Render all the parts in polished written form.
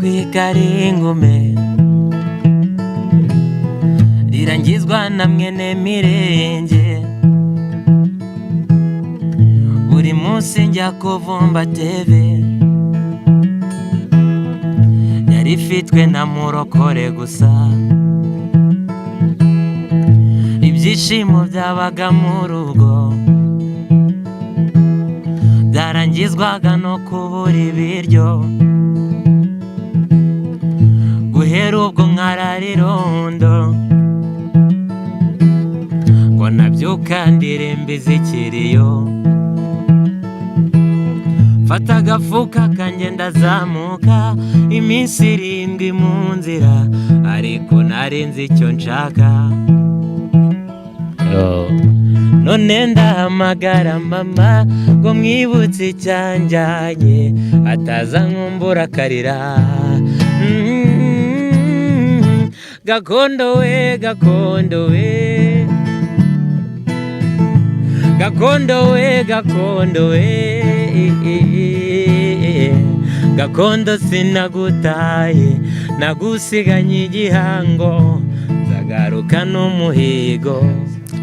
Kwikaringume rirangizwa na mwene Mirenge. Buri munsi njya kuvumba teve yari ifitwe na murokore gusa. Ibyishimo byabaga mu rugo byarangizwaga no kubura ibiryo. Guhera ubwo nkarara irondo ngo nabyuka ndirimba izikiriyo, mfata agafuka kanjye ndazamuka iminsi 7 mu nzira, ariko nari nzi icyo nshaka. None ndahamagara mama ngo mwibutse icyanjyanye, ataza nkumbura akarira. Gakondo we, gakondo we, gakondo we, gakondo we, gakondo sinagutaye, nagusiganye igihango, nzagaruka n'umuhigo.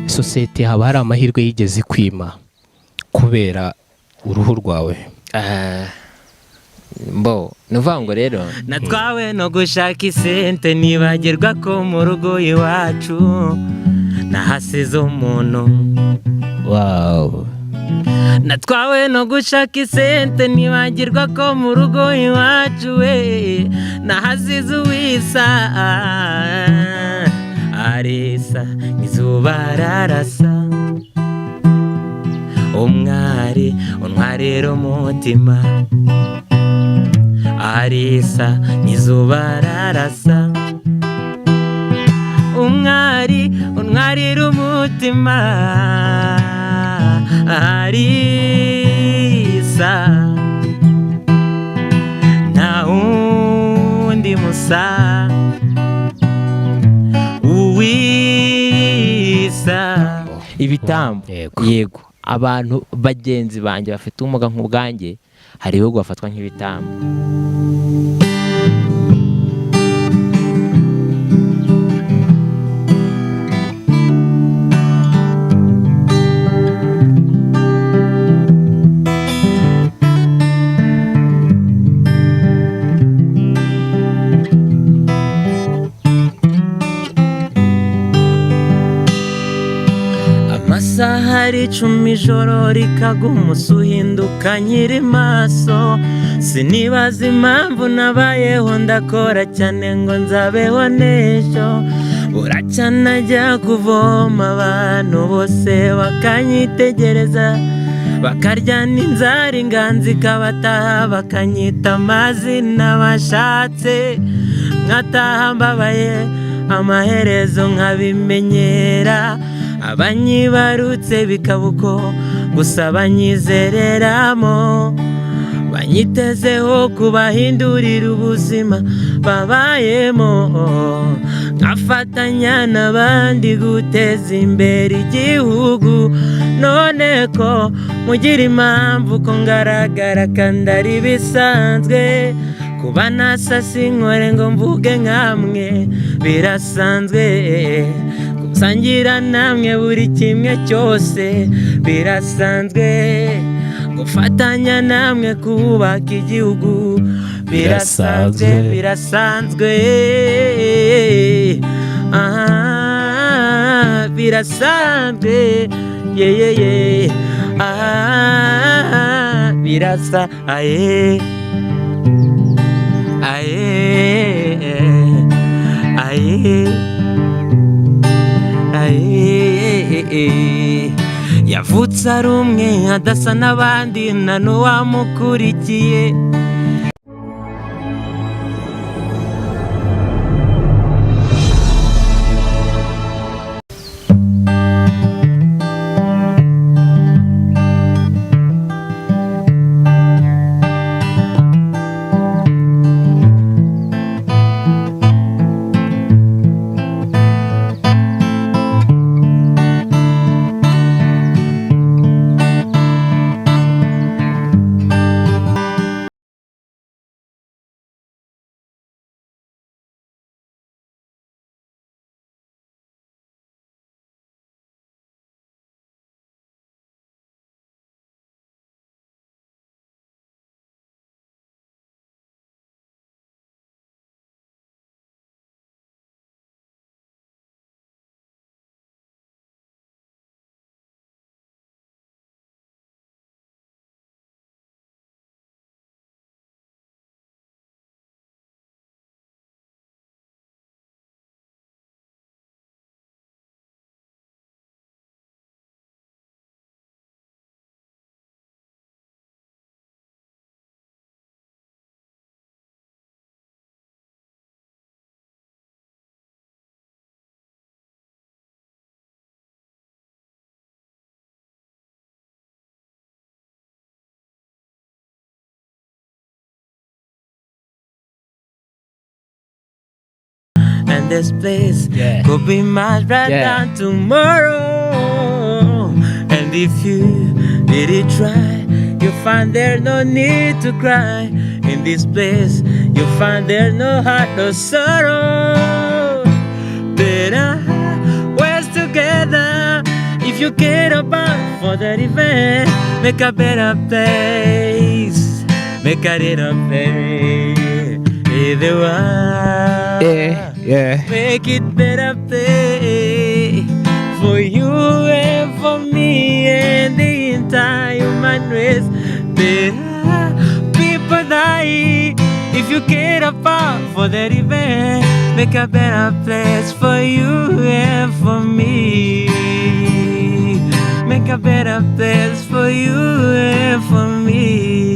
Sosiyete haba hari amahirwe yigeze kwima kubera uruhu rwawe? Mbo ni ukuvuga ngo rero Natwawe no gushaka isente, nibagirwa ko mu rugo iwacu nahasize umuntu. Natwawe no gushaka isente, nibagirwa ko mu rugo iwacu we nahasize uwisa. Arisa izuba rarasa, umwari untwarira umutima. Arisa izuba rarasa, umwari untwarira umutima. Arisa nta wundi musa uwisa. Ibitambo. Yego. Yego, abantu bagenzi banjye bafite ubumuga nk'ubwanjye, hari ibihugu bafatwa nk'ibitambo. Amasaha ari 10, ijoro rikagwa, umunsi uhinduka nkiri maso. Sinibaza impamvu nabayeho, ndakora cyane ngo nzabeho n'ejo. Buracya najya kuvoma, abantu bose bakanyitegereza, bakarya n'inzara, inganzi ikabataha, bakanyita amazina bashatse, nkataha mbabaye, amaherezo nkabimenyera. Abanyibarutse bikaba uko gusa, banyizereramo, banyitezeho kubahindurira ubuzima babayemo, nkafatanya n'abandi guteza imbere igihugu. None ko mugira impamvu ko ngaragara kandi ari bisanzwe, kuba nasasa inkore ngo mvuge nkamwe birasanzwe, gusangira namwe buri kimwe cyose birasanzwe, gufatanya namwe kubaka igihugu birasanzwe. Birasanzwe. Birasanzwe. Ah, birasanzwe, ye ye ye, ah, birasa, aye aye aye aye. Yavutse ari umwe, adasa n'abandi, nta n'uwamukurikiye. And this place could be much brighter than tomorrow. And if you really try, you find there's no need to cry. In this place, you find there's no hurt, no sorrow. Better ways together. If you care about for that event, make a better place. Make a little place. Either one. Make it better place for you and for me and the entire human race. Better people die if you care about for that event. Make a better place for you and for me. Make a better place for you and for me.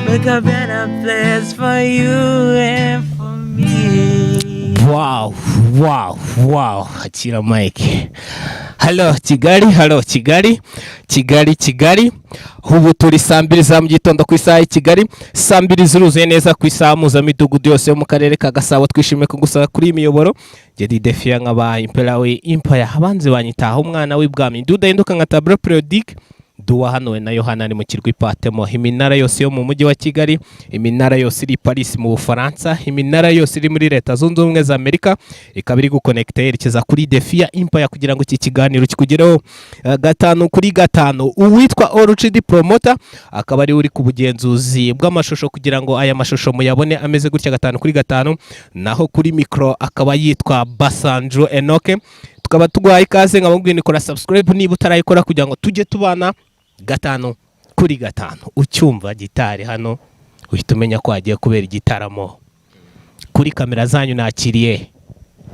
Make a better place for you and for me. Wow, akira mike. Halo Kigali, halo Kigali, Kigali, Kigali. Ubu turi saa 2 za mu gitondo ku isaha y'i Kigali, saa 2 ziruzuye neza ku isaha mpuzamidugudu yose yo mu karere ka Gasabo. Twishimiye kugusaba kuri iyi miyoboro. Jedi Defiya nk'aba Imperawe Impaya, abanzi banyitaho umwana w'ibwami, dudahinduka nka tableau périodique, duwahanuwe na Yohana ari mu kirwa Ipatemo. Iminara yose yo mu mujyi wa Kigali, iminara yose iri i Paris mu Bufaransa, iminara yose iri muri Leta Zunze Ubumwe za Amerika ikaba iri gukonekita yerekeza kuri Defiya Impaya kugira ngo iki kiganiro kikugereho 5 kuri 5. Uwitwa Orucidi Promoter akaba ari uri ku bugenzuzi bw'amashusho kugira ngo aya mashusho muyabone ameze gutya 5 kuri 5. Naho kuri mikoro akaba yitwa Basanjo Enoke. Tukaba tuguhaye ikaze, nkababwira ni kora subscribe niba utarayikora kugira ngo tujye tubana 5 kuri 5. Ucyumva gitari hano uhita umenya ko hagiye kubera igitaramo. Kuri kamera zanyu nakiriye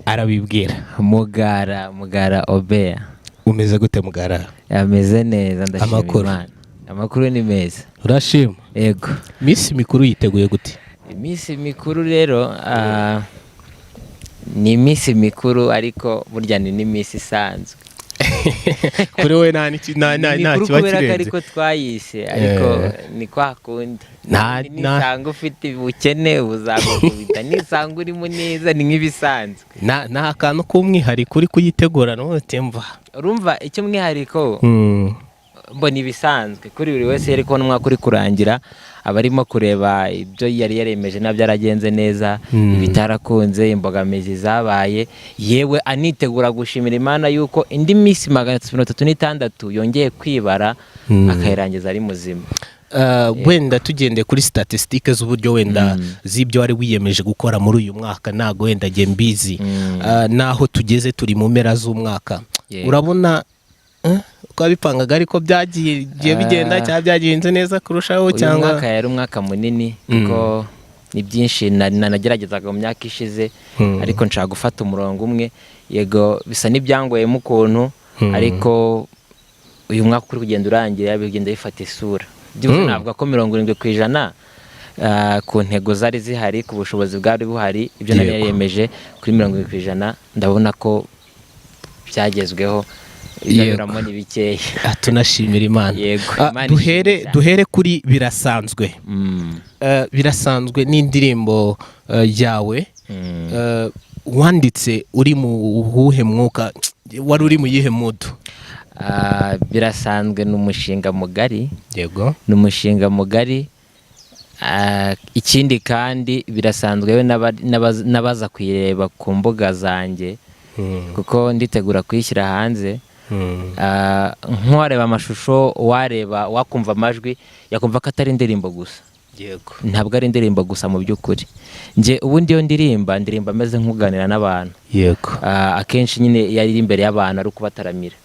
arabibwira. Mugara, Mugara Obeya. Umeze gute, Mugara? Ameze neza, ndashima. Amakuru? Imana, amakuru ni meza. Urashima? Yego. Iminsi mikuru yiteguye gute? Iminsi mikuru rero, ni iminsi mikuru ariko burya ni n'iminsi isanzwe. Kuri wowe nta Ni nta mikuru kiba kubera ko kirenze. ariko twayise, ariko ni kwa kundi. Nisanga ufite ubukene buzagukubita, nisanga urimo neza, ni nk'ibisanzwe. Nta kantu k'umwihariko uri kuyitegura n'utemva? Urumva icyo mwihariko mbona ibisanzwe kuri buri wese. Yari kubona umwaka uri kurangira, aba arimo kureba ibyo yari yaremeje nabyo yaragenze neza, ibitarakunze, imbogamizi zabaye, yewe anitegura gushimira Imana yuko indi minsi 336 yongeye kwibara, akayirangiza ari muzima. Wenda tugendeye kuri statisitike z'uburyo wenda z'ibyo wari wiyemeje gukora muri uyu mwaka, ntabwo wenda njye mbizi. Naho tugeze turi mu mpera z'umwaka, urabona uko wabipangaga ariko byagiye giye bigenda cyangwa byagenze neza kurushaho Uyu cyangwa? mwaka yari umwaka munini kuko ni byinshi nanageragezaga mu myaka ishize, ariko nshaka gufata umurongo umwe. Yego, bisa n'ibyangoyemo ukuntu, ariko uyu mwaka uri kugenda urangira bigenda bifata isura. Byibuze navuga ko 70% ku ntego zari zihari, ku bushobozi bwari buhari, ibyo nari nariyemeje, kuri 70% ndabona ko byagezweho. Ibinyuramo ni bikeya. Tunashimira Imana. Yego, Imana Duhere ishimwe cyane. duhere kuri Birasanzwe. Birasanzwe n'indirimbo yawe wanditse uri mu wuhe mwuka? Wari uri mu yihe mood? Birasanzwe ni umushinga mugari. Ni umushinga mugari. Ikindi kandi birasanzwe yewe n'abaza kuyireba ku mbuga zanjye, kuko nditegura kuyishyira hanze. Nk'uwareba amashusho, wareba, wakumva amajwi, yakumva ko atari indirimbo gusa. Ntabwo ari indirimbo gusa mu by'ukuri. Njye ubundi iyo ndirimba, ndirimba ameze nk'uganira n'abantu. Akenshi nyine iyo ari imbere y'abantu ari ukubataramira.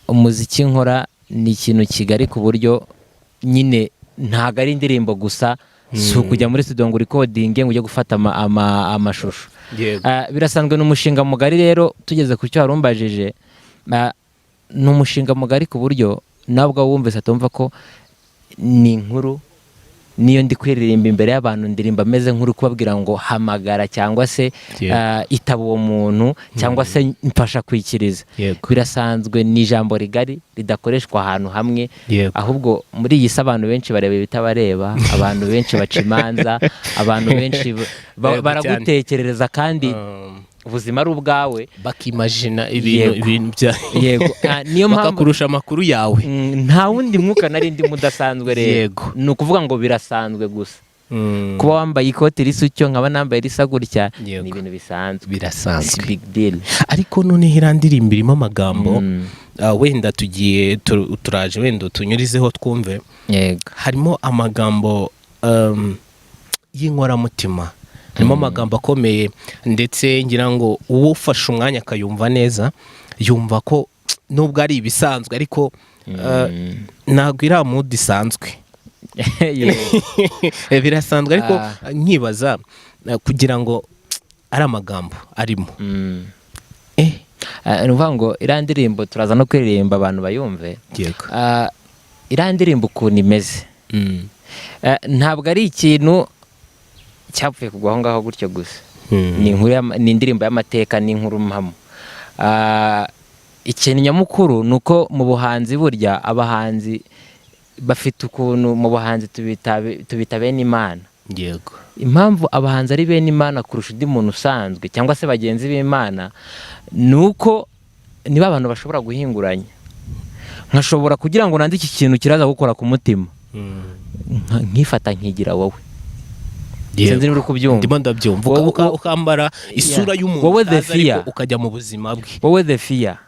Umuziki nkora ni ikintu kigari ku buryo nyine ntabwo ari indirimbo gusa. Si ukujya muri studio ngo urikodinge, ngo ujye gufata amashusho. Birasanzwe ni umushinga mugari. Rero tugeze ku cyo warumbajije, ni umushinga mugari ku buryo nawe ubwawe wumvise atumva ko ni inkuru. Niyo ndi kuririmba imbere y'abantu, ndirimba ameze nk'uri kubabwira ngo hamagara cyangwa se itaba uwo muntu cyangwa se mfasha kwikiriza. Birasanzwe ni ijambo rigari ridakoreshwa ahantu hamwe. Ahubwo muri iyi si abantu benshi bareba ibitabareba, abantu benshi baca imanza, abantu benshi baragutekerereza kandi ubuzima ari ubwawe. Bakimajina ibintu ibintu bya Yego. Niyo mpamvu bakakurusha amakuru yawe. Nta wundi mwuka nari ndimo udasanzwe rero. Ni ukuvuga ngo birasanzwe gusa kuba wambaye ikoti risa utyo, nkaba nambaye risa gutya, ni ibintu bisanzwe. Birasanzwe. Si big deal. Ariko noneho iriya ndirimbo irimo amagambo, wenda tugiye turaje wenda tunyurizeho twumve. Harimo amagambo y'inkoramutima, harimo amagambo akomeye, ndetse ngira ngo uwo ufashe umwanya akayumva neza yumva ko nubwo ari ibisanzwe ariko ntabwo iriya mood isanzwe. Birasanzwe ariko nkibaza kugira ngo ari amagambo arimo. Ni ukuvuga ngo iriya ndirimbo turaza no kuririmba abantu bayumve. Iriya ndirimbo ukuntu imeze, ntabwo ari ikintu cyapfuye kugwa aho ngaho gutyo gusa. Ni inkuru ni indirimbo y'amateka, ni inkuru mpamo. Ikintu nyamukuru ni uko mu buhanzi, burya abahanzi bafite ukuntu mu buhanzi tubita bene Imana. Impamvu abahanzi ari bene Imana kurusha undi muntu usanzwe cyangwa se bagenzi b'Imana ni uko niba abantu bashobora guhinguranya, nkashobora kugira ngo nandike ikintu kiraza gukora ku mutima, nkifata nkigira wowe. Sinzi niba uri kubyumva. Ndimo ndabyumva. Ukambara isura y'umuntu Wowe the utazi ariko fear. ukajya mu buzima bwe. Wowe the fear,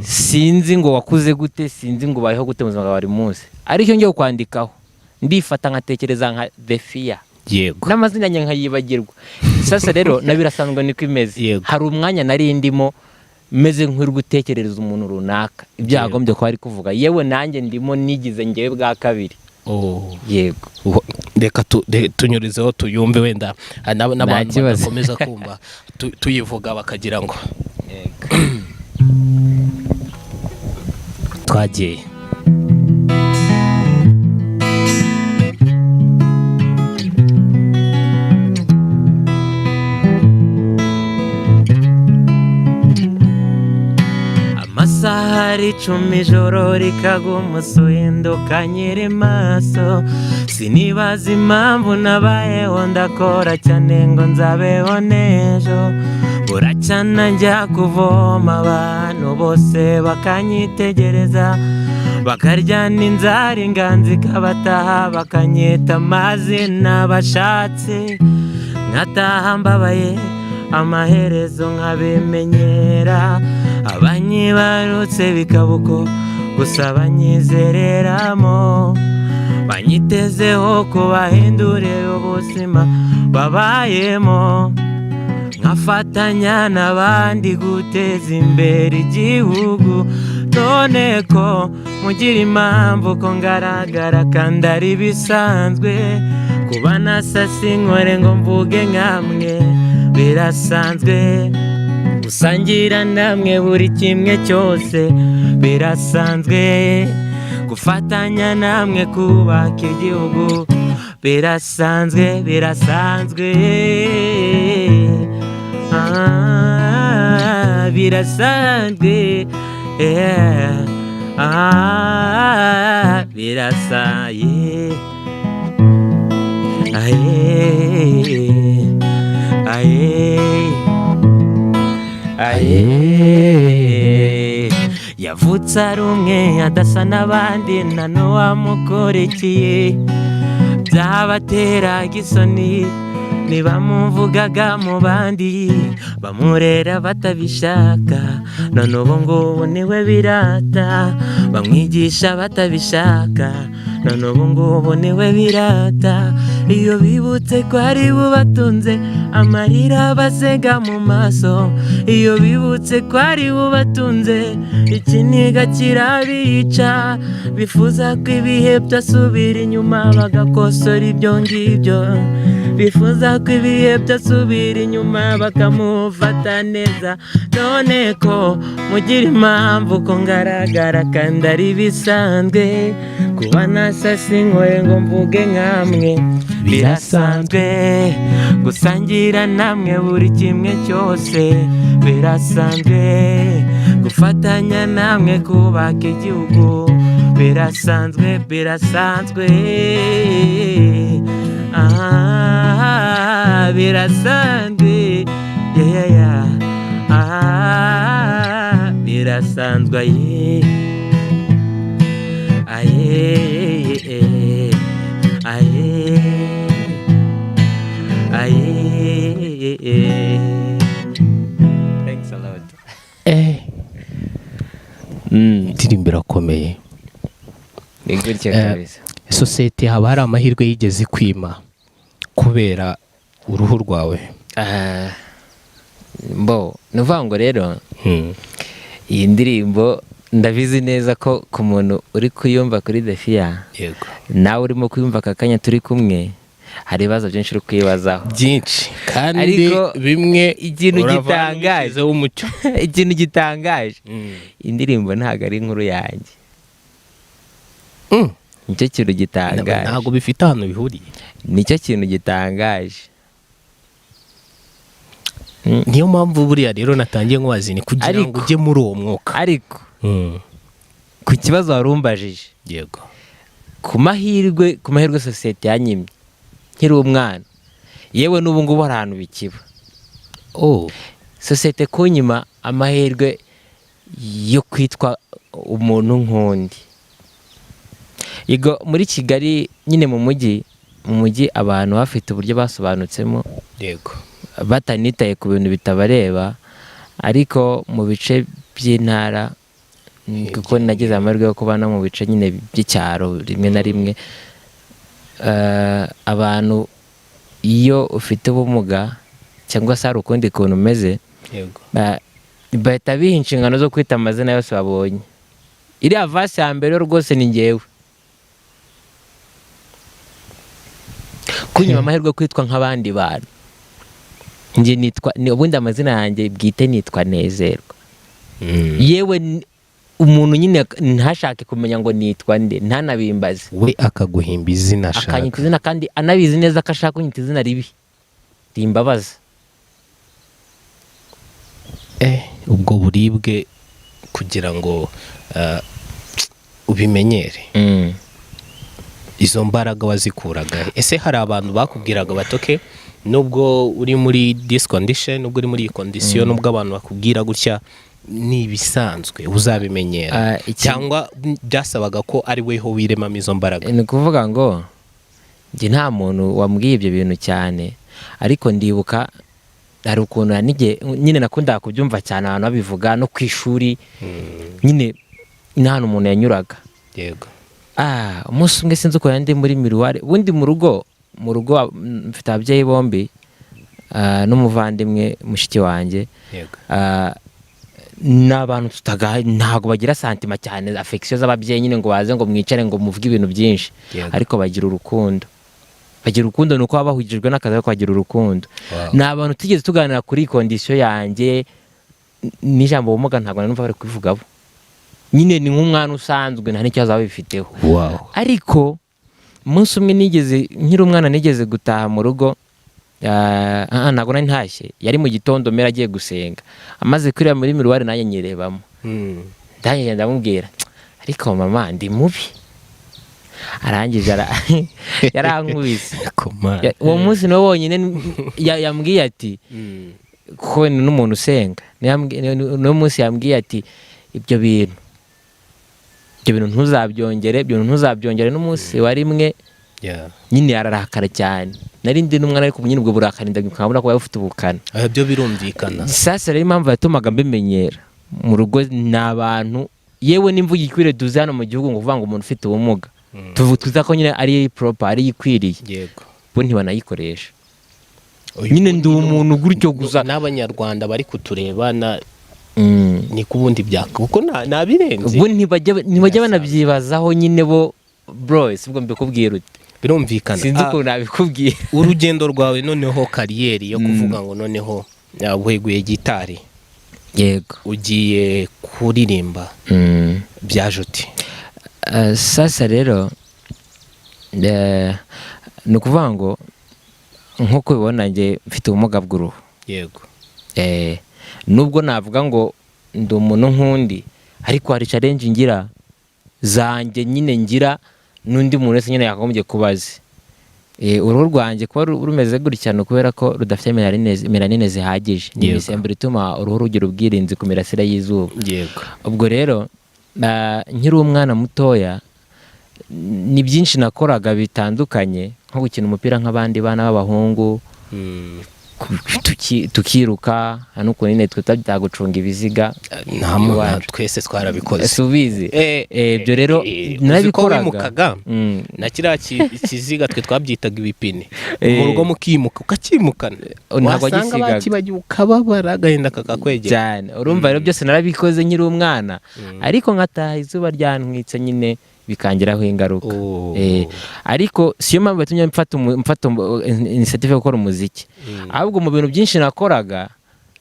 sinzi ngo wakuze gute, sinzi ngo ubayeho gute mu buzima bwa buri munsi, ariko iyo ngiye kwandikaho ndifata nkatekereza nka the fear, n'amazina yanjye nkayibagirwa. Sasa rero na birasanzwe niko imeze. Hari umwanya nari ndimo meze nk'uri gutekerereza umuntu runaka ibyo yagombye kuba ari kuvuga, yewe nanjye ndimo nigize ngewe bwa kabiri. Yego. Reka tunyurizeho tuyumve, wenda n'abantu Kibazo. badakomeza kumva tuyivuga bakagira ngo twagiye. Amasaha ari 10, ijoro rikagwa, umusuhinduka nyiri maso. Sinibaza impamvu nabayeho, ndakora cyane ngo nzabeho n'ejo. Buracana njya kuvoma, abantu bose bakanyitegereza, bakarya n'inzara, inganzi ikabataha, bakanyita amazina bashatse, nkataha mbabaye, amaherezo nkabimenyera. Abanyibarutse bikaba uko gusa, banyizereramo, banyitezeho kubahindurira ubuzima babayemo, nkafatanya n'abandi guteza imbere igihugu. None ko mugira impamvu ko ngaragara kandi ari bisanzwe, kuba nasasi nkore ngo mvuge nkamwe birasanzwe, gusangira namwe buri kimwe cyose birasanzwe, gufatanya namwe kubaka igihugu birasanzwe, birasanzwe. Birasanzwe, yeah. Birasaye. Aye, aye, aye. Yavutse ari umwe, adasa n'abandi, nta n'uwamukurikiye. Byabateraga isoni ntibamuvugaga mu bandi, bamurera batabishaka, none ubu ngubu niwe birata. Bamwigisha batabishaka, none ubu ngubu niwe birata. Iyo bibutse ko ari bubatunze, amarira basega mu maso. Iyo bibutse ko ari bubatunze, ikiniga kirabica. Bifuza ko ibihe byasubira inyuma bagakosora ibyo ngibyo, bifuza ko ibihe byasubira inyuma bakamufata neza. None ko mugira impamvu ko ngaragara kandi ari bisanzwe, Kuba nasasa ingohe ngo mvuge nkamwe birasanzwe, gusangira namwe buri kimwe cyose birasanzwe, gufatanya namwe kubaka igihugu birasanzwe, birasanzwe. Ah, birasanzwe, yeah. Ah, birasanzwe, aye aye aye aye. Thanks a lot. Indirimbo irakomeye. Ni gutya kabisa. Sosiyete haba hari amahirwe yigeze kwima kubera uruhu rwawe? Ah, mbo ni ukuvuga ngo rero iyi ndirimbo ndabizi neza ko ku muntu uri kuyumva kuri The Fear, nawe urimo kuyumva aka kanya turi kumwe, hari ibibazo byinshi uri kwibazaho. Byinshi kandi. Ariko bimwe ikintu uravana gitangaje. ubishyizeho umucyo. Ikintu gitangaje, indirimbo ntabwo ari inkuru yanjye. Nicyo kintu gitangaje. Ntabwo bifite ahantu bihuriye. Nicyo kintu gitangaje. Niyo mpamvu buriya rero natangiye nkubaza, ni kugira ngo ujye muri uwo mwuka. Ariko ku kibazo wari umbajije, ku mahirwe sosiyete yanyimye nkiri umwana, yewe n'ubu ngubu hari ahantu bikiba, sosiyete kunyima amahirwe yo kwitwa umuntu nk'undi. Yego, muri Kigali nyine, mu mujyi abantu bafite uburyo basobanutsemo, batanitaye ku bintu bitabareba. Ariko mu bice by'intara, kuko nagize amahirwe yo kuba no mu bice nyine by'icyaro rimwe na rimwe, abantu iyo ufite ubumuga cyangwa se hari ukundi kuntu umeze, bahita biha inshingano zo kwita amazina yose babonye. Iriya verse ya mbere yo rwose ni ngewe kunyuma amahirwe yo kwitwa nk'abandi bantu. Njye nitwa ubundi amazina yanjye bwite nitwa Nezerwa. Yewe umuntu nyine ntashake kumenya ngo nitwa nde, ntanabimbaze. We akaguhimba izina ashaka. Akanyita izina kandi anabizi neza ko ashaka kunyita izina ribi rimbabaza. Ubwo buribwe kugira ngo ubimenyere, izo mbaraga wazikuraga he? Ese hari abantu bakubwiraga bati: "Okay, nubwo uri muri this condition, nubwo uri muri iyi condition, nubwo abantu bakubwira gutya, ni ibisanzwe, uzabimenyera"? Cyangwa byasabaga ko ari weho wiremamo izo mbaraga? Ni ukuvuga ngo njye nta muntu wambwiye ibyo bintu cyane, ariko ndibuka hari ukuntu nige nyine nakundaga kubyumva cyane abantu babivuga, no ku ishuri nyine n'ahantu umuntu yanyuraga. Ah, umunsi umwe sinzi ukuntu ndi muri miroir. Ubundi mu rugo mfite ababyeyi bombi, n'umuvandimwe mushiki wanjye. Ni abantu ntabwo bagira sentiment cyane, affection z'ababyeyi nyine, ngo baze ngo mwicare ngo muvuge ibintu byinshi. Ariko bagira urukundo, bagira urukundo. Ni uko baba bahugijwe n'akazi, ariko bagira urukundo. Ni abantu tugeze tuganira kuri condition yanjye, n'ijambo ubumuga ntabwo numva bari kubivugaho. Nyine ni nk'umwana usanzwe, nta n'ikibazo baba babifiteho. Ariko umunsi umwe nigeze, nkiri umwana, nigeze gutaha mu rugo. Ntabwo nari ntashye, yari mu gitondo, mera agiye gusenga, amaze kureba muri miroir nanjye nyirebamo. Ndangije ndamubwira: "Ariko mama, ndi mubi?" Arangije yarankubise. Koma. Uwo munsi niwo wonyine yambwiye ati, kuko ni n'umuntu usenga, niwo munsi yambwiye ati: "Ibyo bintu ntuzabyongere, ibyo bintu ntuzabyongere n'umunsi wa rimwe." Nyine ararakara cyane. Nari ndi n'umwana, ariko nyine ubwo burakari ndabona ko baba bufite ubukana. Aha byo birumvikana. Sasa rero impamvu yatumaga mbimenyera mu rugo, ni abantu, yewe n'imvugo ikwiriye tuzi hano mu gihugu, ngo kuvuga ngo umuntu ufite ubumuga, tuzi ko nyine ari proper, ari ikwiriye, bo ntibanayikoresha. Nyine ndi umuntu gutyo gusa. N'abanyarwanda bari kutureba na ni ku bundi byaka kuko nabirenze. Bo ntibajya banabyibazaho nyine bo, bro. Si ubwo mbikubwira ute? Birumvikana. Sinzi ukuntu nabikubwira. Urugendo rwawe noneho, career yo kuvuga ngo noneho weguye gitari, ugiye kuririmba, byaje ute? Sasa rero ni ukuvuga ngo nk'uko ubibona, njye mfite ubumuga bw'uruhu. Nubwo navuga ngo ndi umuntu nk'undi, ariko hari challenge ngira zanjye nyine, ngira n'undi muntu wese nyine yakagombye kuba azi. Uruhu rwanjye kuba rumeze gutya ni ukubera ko rudafite mélanine zihagije. Ni imisemburo ituma uruhu rugira ubwirinzi ku mirasire y'izuba. Ubwo rero nkiri umwana mutoya ni byinshi nakoraga bitandukanye, nko gukina umupira nk'abandi bana b'abahungu, tukiruka hano, ukuntu nyine twita gucunga ibiziga Nta muntu, iwacu. twese twarabikoze. Ese ubizi? Ibyo rero Uzi ko narabikoraga. wimukaga na kiriya kiziga, twe twabyitaga ibipine, mu rugo mukimuka ukakimukana, Ntabwo wasanga wagisigaga. bakibagiwe ukababara, agahinda kakakwegera. Cyane. Urumva rero byose narabikoze nkiri umwana, ariko nkataha izuba ryantwitse nyine, bikangiraho ingaruka. Ariko siyo mpamvu yatumye mfata initiative yo gukora umuziki. Ahubwo mu bintu byinshi nakoraga,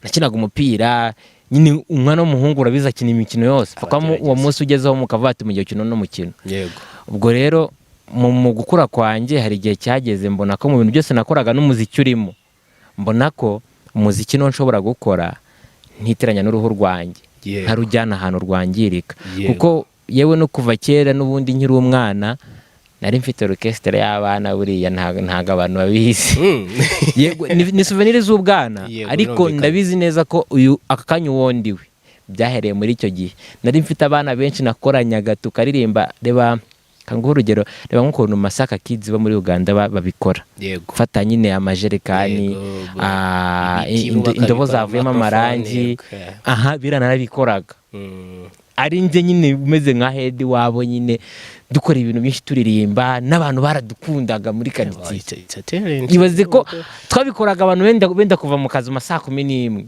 nakinaga umupira nyine, umwana w'umuhungu urabizi akina imikino yose paka Abagerageza. uwo munsi ugezeho mukavuga ati mugiye gukina uno mukino. Ubwo rero mu gukura kwanjye hari igihe cyageze mbona ko mu bintu byose nakoraga n'umuziki urimo, mbona ko umuziki niwo nshobora gukora ntitiranya n'uruhu rwanjye, ntarujyana ahantu rwangirika. Kuko yewe no kuva kera n'ubundi nkiri umwana nari mfite orchestre y'abana. Buriya ntago abantu babizi. Yego, ni souvenir z'ubwana, ariko Birumvikana. ndabizi neza ko uyu aka kanya uwo ndiwe byahereye muri icyo gihe. Nari mfite abana benshi nakoranyaga tukaririmba. Reba kanguhe urugero, reba nk'ukuntu Masaka Kids bo muri Uganda babikora, gufata nyine amajerekani, ibiti indobo bakabikora zavuyemo microphone, amarangi. Aha biriya narabikoraga, ari njye nyine umeze nka head wabo nyine, dukora ibintu byinshi, turirimba, n'abantu baradukundaga muri karitsiye. It's a talent. Ibaze ko twabikoraga abantu benda kuva mu kazi mu ma 11:00,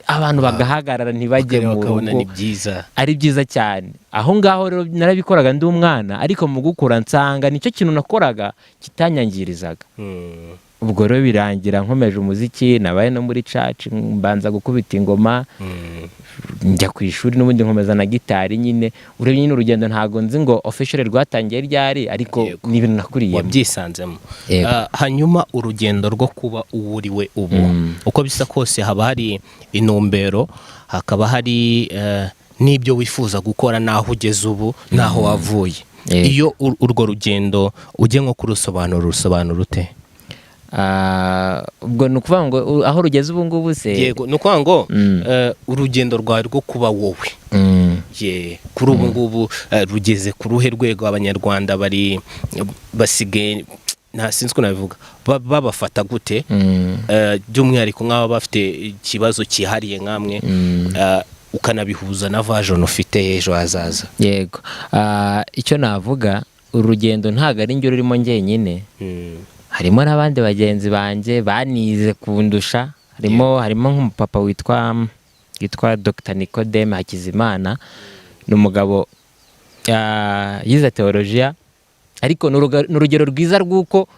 abantu bagahagarara ntibajye Bakareba mu bakabona rugo. Ni byiza. Ari byiza cyane. Aho ngaho rero narabikoraga ndi umwana, ariko mu gukura nsanga nicyo kintu nakoraga kitanyangirizaga. Ubwo rero birangira nkomeje umuziki, nabaye no muri church, mbanza gukubita ingoma, njya ku ishuri n'ubundi nkomeza na gitari nyine. Urebye nyine urugendo ntabwo nzi ngo officially rwatangiye ryari, ariko ni ibintu nakuriyemo. Wabyisanzemo. Yego. Hanyuma urugendo rwo kuba uwo uri we ubu, uko bisa kose haba hari intumbero, hakaba hari n'ibyo wifuza gukora, n'aho ugeze ubu n'aho wavuye. Iyo urwo rugendo ujye nko kurusobanura, urusobanura ute? Ubwo ni ukuvuga ngo aho rugeze ubu ngubu se? Yego, ni ukuvuga ngo urugendo rwawe rwo kuba wowe, ye kuri ubu ngubu rugeze ku ruhe rwego? Abanyarwanda bari basigaye, nta sinzi uko nabivuga, babafata gute? By'umwihariko nk'aba bafite ikibazo cyihariye nk'amwe, ukanabihuza na vision ufite ejo hazaza. Yego. Icyo navuga, uru rugendo ntabwo ari njye rurimo njyenyine. Harimo n'abandi bagenzi banjye banize kundusha, harimo nk'umupapa witwa Dr Nicodeme Hakizimana. Ni umugabo yize teolojiya, ariko ni urugero rwiza rw'uko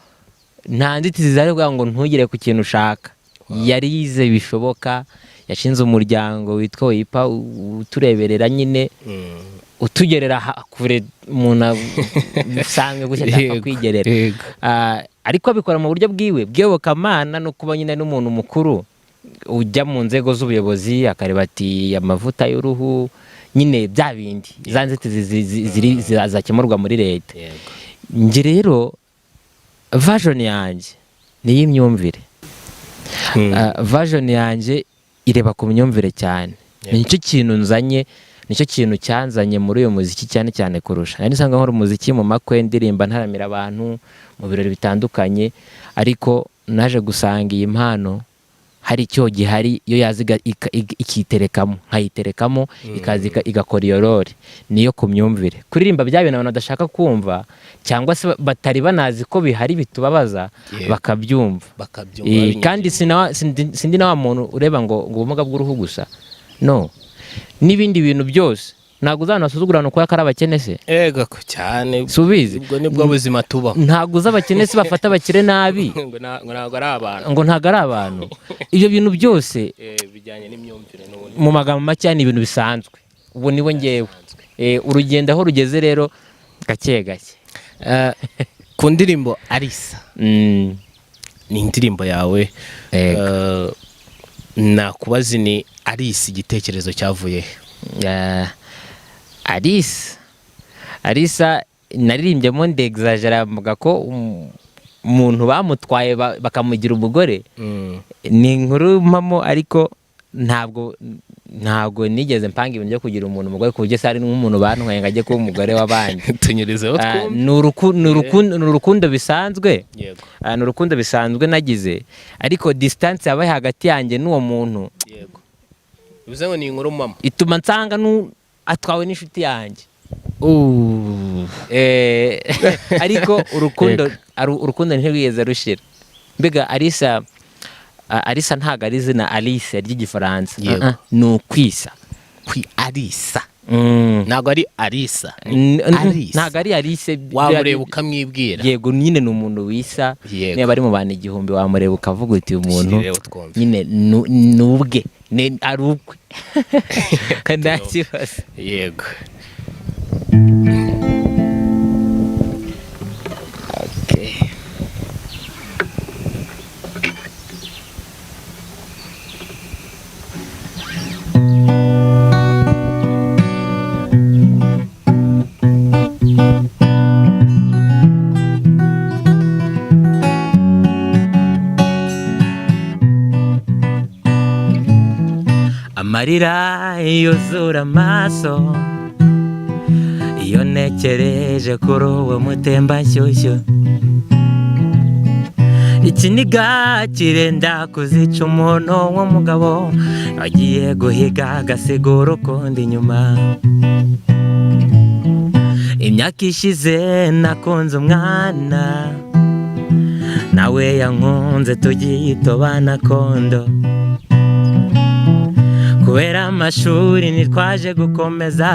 nta nzitizi zari kuvuga ngo ntugere ku kintu ushaka. Yari yize bishoboka, yashinze umuryango witwa WIPA utureberera nyine, utugerera kure umuntu usanga gutya adapfa kwigerera. Ariko abikora mu buryo bwiwe bw'iyobokamana no kuba nyine n'umuntu mukuru ujya mu nzego z'ubuyobozi, akareba ati amavuta y'uruhu nyine, bya bindi, za nzitizi zakemurwa muri leta. Njye rero vision yanjye ni iy'imyumvire. Vision yanjye ireba ku myumvire cyane. Nicyo kintu nzanye, nicyo kintu cyanzanye muri uyu muziki cyane cyane kurusha. Nari nsanzwe nkora umuziki mu makwe, ndirimba, ntaramira abantu mu birori bitandukanye, ariko naje gusanga iyi mpano hari icyo gihari, iyo yaza ikiterekamo, nkayiterekamo, ikaza igakora iyo role. Niyo ku myumvire, kuririmba bya bintu abantu badashaka kumva cyangwa se batari banazi ko bihari bitubabaza, bakabyumva. Bakabyumva binyuze Kandi sindi na wa muntu ureba ngo ubumuga bw'uruhu gusa, no n'ibindi bintu byose. Ntabwo uzana basuzugurana uko ari abakene se? Ego ko cyane. Si ubizi? Ubwo nibwo buzima tubaho. Ntabwo uzi abakene se bafata abakire nabi? Ngo ntabwo ari abantu. Ngo ntabwo ari abantu. Ibyo bintu byose Bijyanye n'imyumvire n'ubundi. Mu magambo make ni ibintu bisanzwe. Ubu niwe ngewe. Urugendo aho rugeze rero, gake gake. Ku ndirimbo Arisa, ni indirimbo yawe. Yego. Nakubaza, ni Arisa, igitekerezo cyavuye he? Arisa, Arisa naririmbyemo ndexagera, mvuga ko umuntu bamutwaye bakamugira umugore. Ni inkuru mpamo, ariko ntabwo nigeze mpanga ibintu byo kugira umuntu umugore, ku buryo se hari nk'umuntu bantwaye ngo ajye kuba umugore w'abandi. Tunyurizeho twumve. Ni urukundo bisanzwe. Ni urukundo bisanzwe nagize, ariko distance yabaye hagati yanjye n'uwo muntu Yego, bivuze ngo ni inkuru mama. ituma nsanga atwawe n'inshuti yanjye. Ariko urukundo urukundo ntirwigeze rushira. Mbega Arisa, Arisa ntabwo ari izina Alice ry'Igifaransa. Ah, ah, ni ukwisa. Kwi Arisa ntabwo ari Arisa, ni Arisa. Ntabwo ari Alice. Wamureba ukamwibwira. Yego nyine, ni umuntu wisa. Niba ari mu bantu 1000, wamureba ukavuga uti uyu muntu Dushyireho twumve. nyine ni ubwe, ari ukwe, nta kibazo. Yego. Okay. Amarira yuzura amaso iyo ntekereje kuri uwo mutembanshyushyu. Ikiniga kirenda kuzica umuntu w'umugabo agiye guhiga agasiga urukundo inyuma. Imyaka ishize nakunze umwana, nawe yankunze, tugiye tobana kondo. Kubera amashuri ntitwaje gukomeza,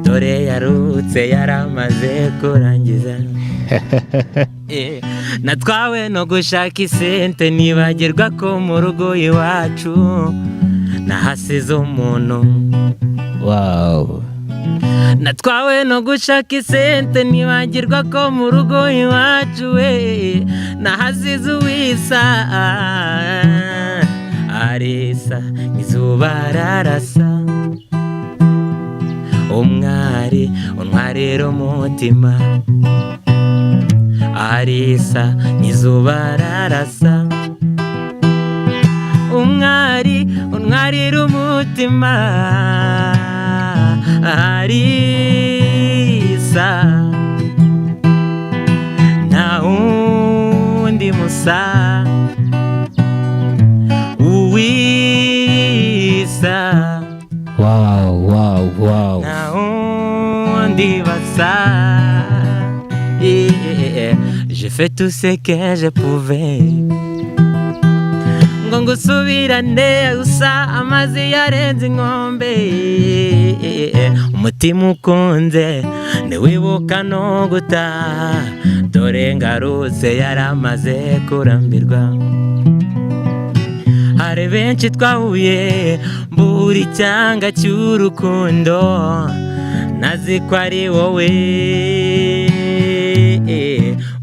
dore yarutse yaramaze kurangiza. Natwawe no gushaka isente, nibagirwa ko mu rugo iwacu nahasize umuntu. Natwawe no gushaka isente, nibagirwa ko mu rugo iwacu we nahasize uwisa. Arisa izuba rarasa, umwari untwarira umutima. Arisa izuba rarasa, umwari untwarira umutima. Arisa nta wundi musa, uwisa. Nta wundi basa. Yeah. J'ai fait tout ce que je pouvais ngo ngusubirane, gusa amazi yarenze inkombe. Umutima ukunze ntiwibuka no gutaha, dore ngarutse yaramaze kurambirwa. Hari benshi twahuye mbura icyanga cy'urukundo, nazi ko ari wowe.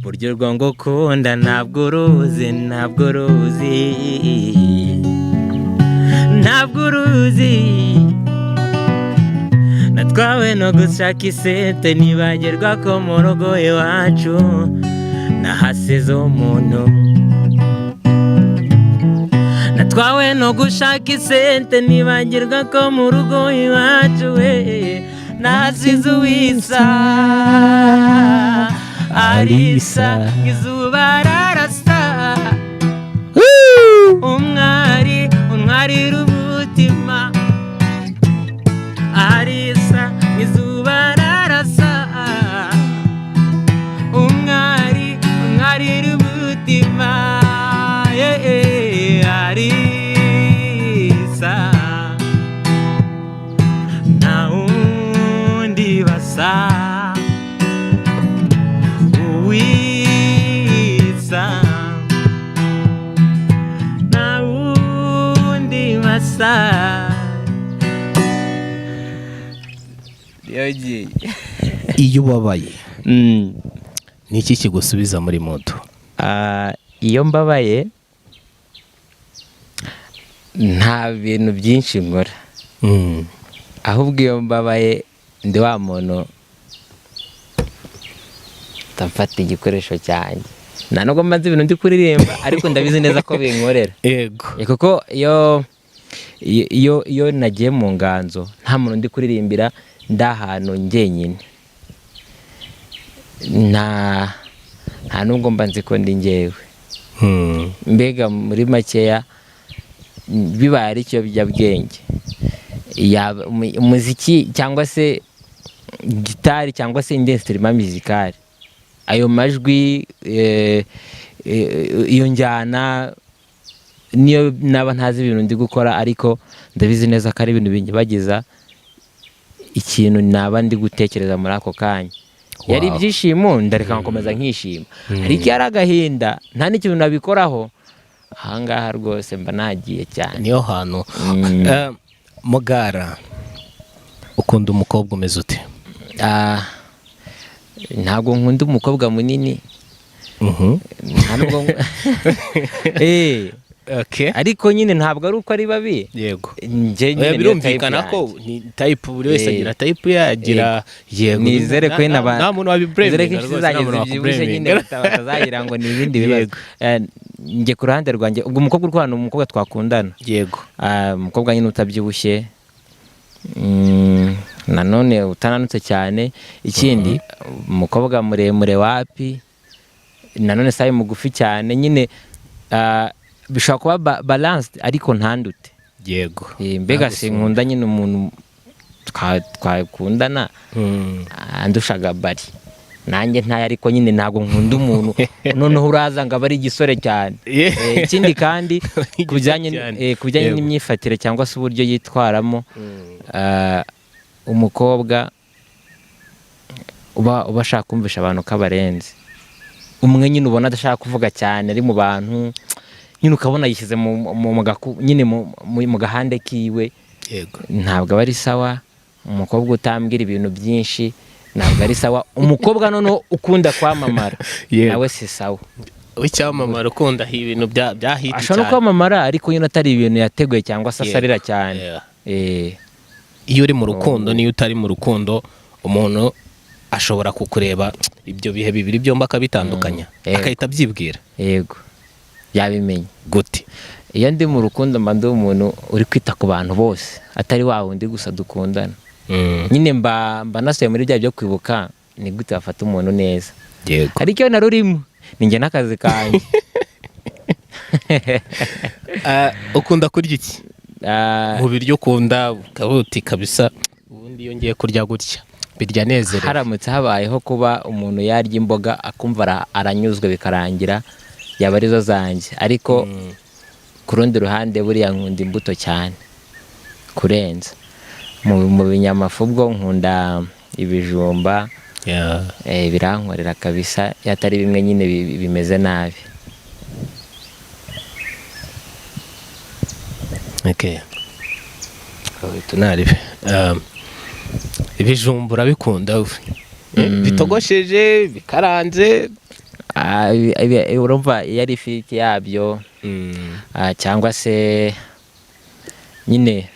Buryo urwo ngukunda ntabwo uruzi, ntabwo uruzi, ntabwo uruzi. Natwawe no gushaka isente, nibagirwa ko mu rugo iwacu nahasize umuntu. Natwawe no gushaka isente, nibagirwa ko mu rugo iwacu we nahasize uwisa. Arisa izuba rarasa, umwari untwarira umutima. Arisa izuba rarasa, umwari untwarira umutima. Yeah, Arisa nta wundi basa, uwisa nta wundi basa. Yogiye. Iyo ubabaye, ni iki kigusubiza muri mood? Ah, iyo mbabaye nta bintu byinshi nkora, ahubwo iyo mbabaye ndi wa muntu ndafata igikoresho cyanjye. Nta nubwo mba nzi ibintu ndi kuririmba, ariko ndabizi neza ko binkorera. Kuko iyo nagiye mu nganzo, nta muntu ndi kuririmbira, ndi ahantu njyenyine, nta nubwo mba nzi ko ndi njyewe. Mbega muri makeya, bibaye ari ikiyobyabwenge, yaba umuziki cyangwa se gitari cyangwa se indi instrument musicale, ayo majwi, iyo njyana, niyo naba ntazi ibintu ndi gukora, ariko ndabizi neza ko ari ibintu binyibagiza ikintu naba ndi gutekereza muri ako kanya. Yari ibyishimo, ndareka nkakomeza nkishima, ariko iyo ari agahinda, nta n'ikintu nabikoraho, ahangaha rwose mba nagiye cyane. Niyo hantu. Mugara, ukunda umukobwa umeze ute? Ah, ntabwo nkunda umukobwa munini. Nta nubwo ariko nyine ntabwo ari uko ari babi. Njye nyine Oya, niyo birumvikana type ko yanjye. ni type, buri wese agira type ye, agira, yego. Nizere ko nyine nta muntu nizere ko wabiblaminga inshuti rwose, nta zanjye muntu zibyibushye nyine wakublaminga. Batazagira ngo ni ibindi bibazo. Njye ku ruhande rwanjye, ubwo umukobwa uri ni umukobwa twakundana. Ah, umukobwa nyine utabyibushye, nanone utananutse cyane. Ikindi, umukobwa muremure wapi, nanone sayi mugufi cyane nyine, bishobora kuba balanced, ariko ntandute. Mbega sinkunda nyine umuntu twakundana andushaga bari nanjye ntayo, ariko nyine ntabwo nkunda umuntu noneho uraza ngo abe ari igisore cyane. Ikindi kandi, ku bijyanye cyane. ku bijyanye n'imyifatire cyangwa se uburyo yitwaramo, umukobwa uba ashaka kumvisha abantu ko abarenze, umwe nyine ubona adashaka kuvuga cyane ari mu bantu, nyine ukabona yishyize nyine mu gahande kiwe, ntabwo aba ari sawa. Umukobwa utambwira ibintu byinshi ntabwo ari sawa. Umukobwa noneho ukunda kwamamara nawe si sawa. W'icyamamare, ukunda ibintu bya hit Ashobora no cyane. kwamamara, ariko nyine atari ibintu yateguye cyangwa se asarira cyane. Iyo uri mu rukundo n'iyo utari mu rukundo, umuntu ashobora kukureba ibyo bihe bibiri byombi akabitandukanya, akahita abyibwira. Yego, yabimenye. Gute? Iyo ndi mu rukundo mba ndi umuntu uri kwita ku bantu bose, atari wa wundi gusa dukundana. Nyine mba nasuye muri bya byo kwibuka ni gute bafata umuntu neza. Ariko iyo narurimo ni njye n'akazi kanjye. Ukunda kurya iki? Ah, Mu biryo ukunda, ukavuga uti kabisa ubundi iyo ngiye kurya gutya birya nezerewe. Haramutse habayeho kuba umuntu yarya imboga akumva aranyuzwe bikarangira, yaba arizo zanjye. Ariko ku rundi ruhande, buriya nkunda imbuto cyane kurenza mu binyamafu. Ubwo nkunda ibijumba. Birankorera kabisa, iyo atari bimwe nyine bimeze nabi. Okay. Tunaribe. Ibijumba urabikunda bitogosheje, bikaranze? Ah, urumva iyo ari ifiriti yabyo, cyangwa se nyine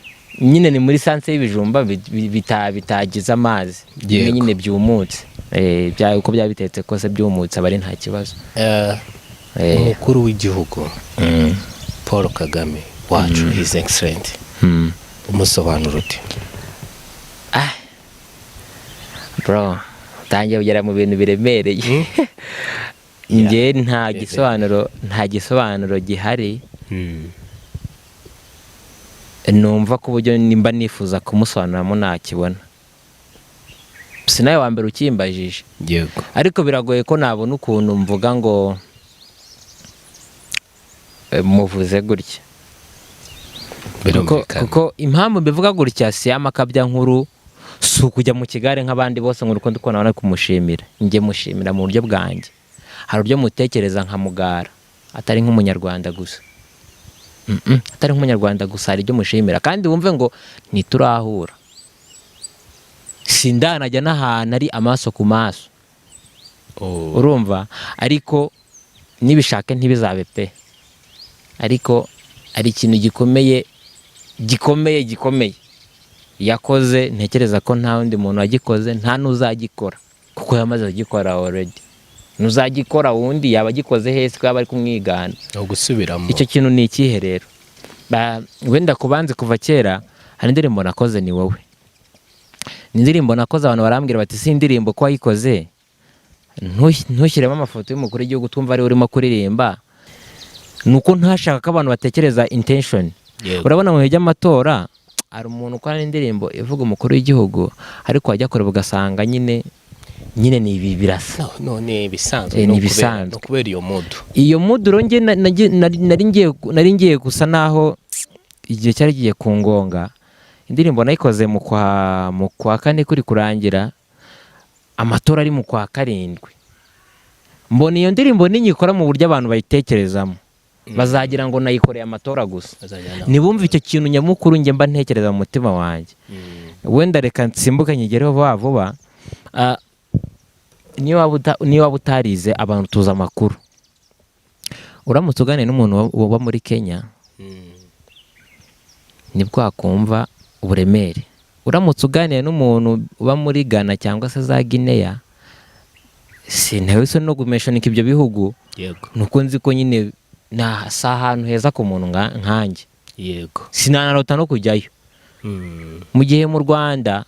ni muri sense y'ibijumba bitagize amazi. Bimwe nyine byumutse. Uko byaba bitetse kose, byumutse aba ari nta kibazo. Umukuru w'igihugu Paul Kagame wacu, his excellent, umusobanuro ute? Ah, bro, utangiye kugera mu bintu biremereye. Njye nta gisobanuro gihari. Numva ko uburyo nimba nifuza kumusobanuramo nakibona, si nawe wa mbere ukimbajije. Ariko biragoye ko nabona ukuntu mvuga ngo muvuze gutya, kuko, Birumvikana. kuko impamvu mbivuga gutya si amakabya nkuru, si ukujya mu kigare nk'abandi bose ngo urukundo uko nabona kumushimira. Njye mushimira mu buryo bwanjye. Hari uburyo mutekereza nka Mugara, atari nk'umunyarwanda gusa. Atari nk'umunyarwanda gusa, hari ibyo mushimira. Kandi wumve ngo ntiturahura. Sindanajya n'ahantu ari amaso ku maso. Urumva, ariko nibishake ntibizabe pe, ariko ari ikintu gikomeye gikomeye gikomeye yakoze, ntekereza ko nta wundi muntu wagikoze, nta n'uzagikora, kuko yamaze kugikora already. Ntuzagikora wundi yaba agikoze hese ko yaba ari kumwigana? Ni ugusubiramo. Icyo kintu ni ikihe rero? Wenda kubanze kuva kera hari indirimbo nakoze, ni wowe. Ni indirimbo nakoze, abantu barambwira bati si indirimbo ko wayikoze ntushyiremo amafoto y'umukuru w'igihugu twumva ariwe urimo kuririmba. Ni uko ntashaka ko abantu batekereza intention. Urabona mu bihe by'amatora hari umuntu ukora indirimbo ivuga umukuru w'igihugu, ariko wajya kureba ugasanga nyine nyine ni ibi birasa. No, ni ibisanzwe. Ni ibisanzwe. No kubera iyo mood. Iyo mood rero njye nari ngiye gusa naho igihe cyari kigiye kungonga. Indirimbo nayikoze mu kwa kane kuri kurangira, amatora ari mu kwa karindwi. Mbona iyo ndirimbo ninyikora mu buryo abantu bayitekerezamo, bazagira ngo nayikoreye amatora gusa, ntibumve icyo kintu nyamukuru njye mba ntekereza mu mutima wanjye. Wenda reka nsimbuke nyigereho vuba vuba. Niyo waba utarize, abantu tuzi amakuru. Uramutse uganiriye n'umuntu uba muri Kenya, nibwo wakumva uburemere. Uramutse uganiriye n'umuntu uba muri Ghana cyangwa se za Guinea, sintewe isoni no gumeshanika ibyo bihugu, nuko nzi ko nyine si ahantu heza ku muntu nkanjye. Sinanarota no kujyayo. Mu gihe mu Rwanda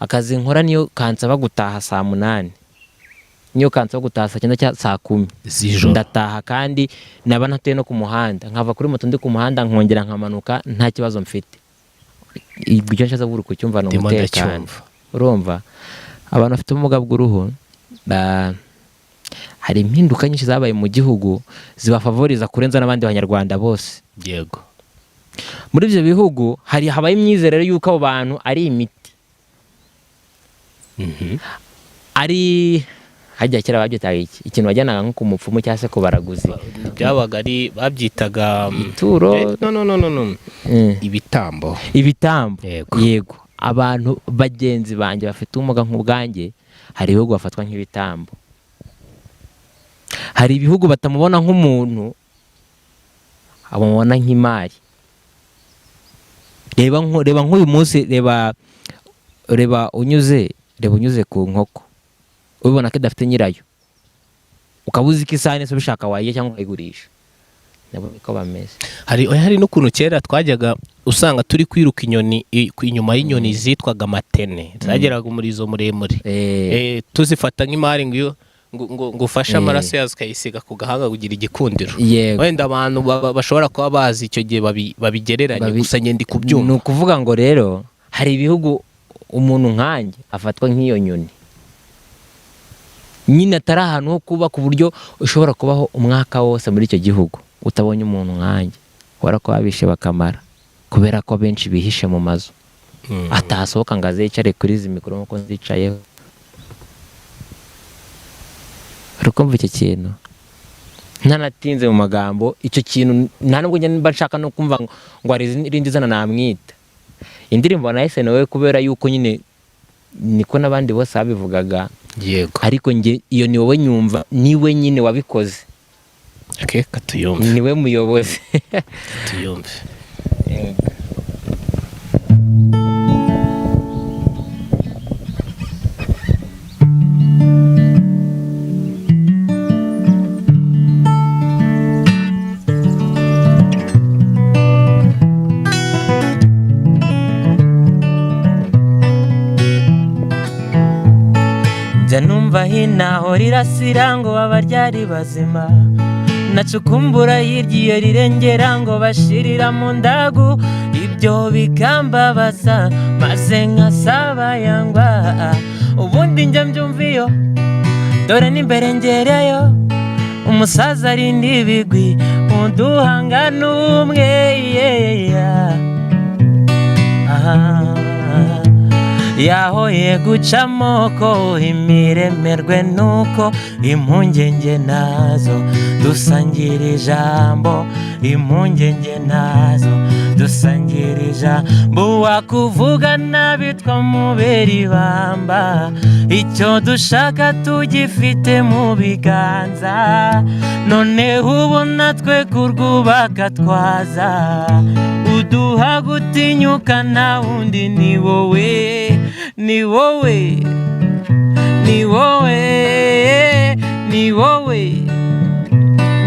akazi nkora niyo kansaba gutaha saa 8, niyo kansaba gutaha saa 9 cyangwa saa 10 z'ijoro, ndataha, kandi naba ntatuye no ku muhanda, nkava kuri moto ndi ku muhanda nkongera nkamanuka nta kibazo mfite. Icyo nshatse kuvuga kucyumva ni Ndimo umutekano. ndacyumva. Urumva, abantu bafite ubumuga bw'uruhu hari impinduka nyinshi zabaye mu gihugu zibafavoriza kurenza n'abandi banyarwanda bose. Muri ibyo bihugu hari habaye imyizerere y'uko abo bantu ari imiti, ari hajya kera babyitaga iki, ikintu wajyanaga nko ku mupfumu cyangwa se ku baraguzi. Byabaga ari babyitaga Ituro. No, no, no, no, no. Ibitambo. Ibitambo. Yego. Yego, abantu bagenzi banjye bafite ubumuga nk'ubwanjye, hari ibihugu bafatwa nk'ibitambo, hari ibihugu batamubona nk'umuntu, bamubona nk'imari. Reba nk'uyu munsi, reba unyuze ku nkoko, ubibona ko idafite nyirayo, ukaba uzi ko isahani se ubishaka wayirya cyangwa ukayigurisha. Nabo niko bameze. Hari n'ukuntu kera twajyaga usanga turi kwiruka inyoni inyuma y'inyoni zitwaga matene, zageraga umurizo muremure. Tuzifata nk'imari, ngo iyo ngo ufashe amaraso yazo ukayisiga ku gahanga kugira igikundiro. Wenda abantu bashobora kuba bazi icyo gihe babigereranye. Gusa njye ndi Ni kubyumva. ukuvuga ngo rero hari ibihugu umuntu nkanjye afatwa nk'iyo nyoni nyine, atari ahantu ho kuba, ku buryo ushobora kubaho umwaka wose muri icyo gihugu utabonye umuntu nkanjye, kubera ko babishe bakamara, kubera ko benshi bihishe mu mazu, atasohoka ngo aze yicare kuri izi mikoro nk'uko nzicayeho. Uri kumva icyo kintu? Ntanatinze mu magambo, icyo kintu nta nubwo njya mba nshaka no kumva ngo hari irindi zina namwita. Indirimbo nahise nawe kubera yuko nyine niko n'abandi bose babivugaga, ariko njye iyo ni wowe nyumva, niwe nyine wabikoze. Okay, katuyumve. Niwe muyobozi. Tuyumve. Njya numva hinaho rirasira ngo babaryari bazima, nacukumbura hirya iyo rirengera ngo bashirira mu ndagu, ibyo bikambabaza maze nkasaba yangwa. Ubundi njya mbyumva iyo dore n'imbere ngereyo, umusaza arinda ibigwi uduhanga n'umwe, yeah. Ah. Yahoye guca amoko imiremerwe, nuko impungenge nazo dusangira ijambo, impungenge nazo. Dusangira ijambo, wakuvuga nabi twamubera ibamba. Icyo dushaka tugifite mu biganza, noneho ubu natwe kurwubaka twaza. Uduha gutinyuka nta wundi, ni wowe, ni wowe, ni wowe, ni wowe,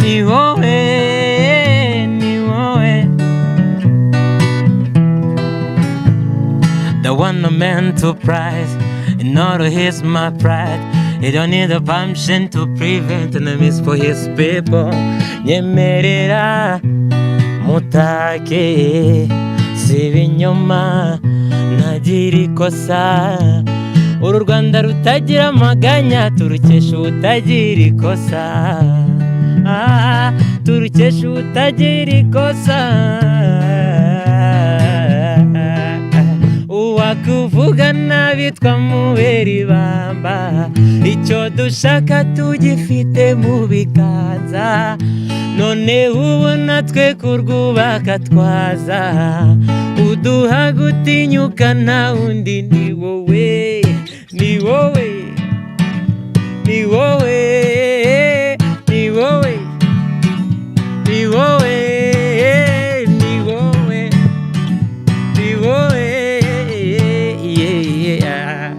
ni wowe, ni wowe. The one I'm meant to prize, in order he's my pride. He don't need a permission to prevent enemies for his people. Nyemerera mutake, si ibinyoma, ntagira ikosa. Uru Rwanda rutagira amaganya, turukesha ubutagira ikosa. Ah, turukesha ubutagira ikosa. Uwakuvuga nabi twamubera ibamba. Icyo dushaka tugifite mu biganza, none ubu natwe kurwubaka twaza. Uduha gutinyuka nta wundi, ni wowe, ni wowe, ni wowe, ni wowe, ni wowe, ni wowe, ni wowe, yeah.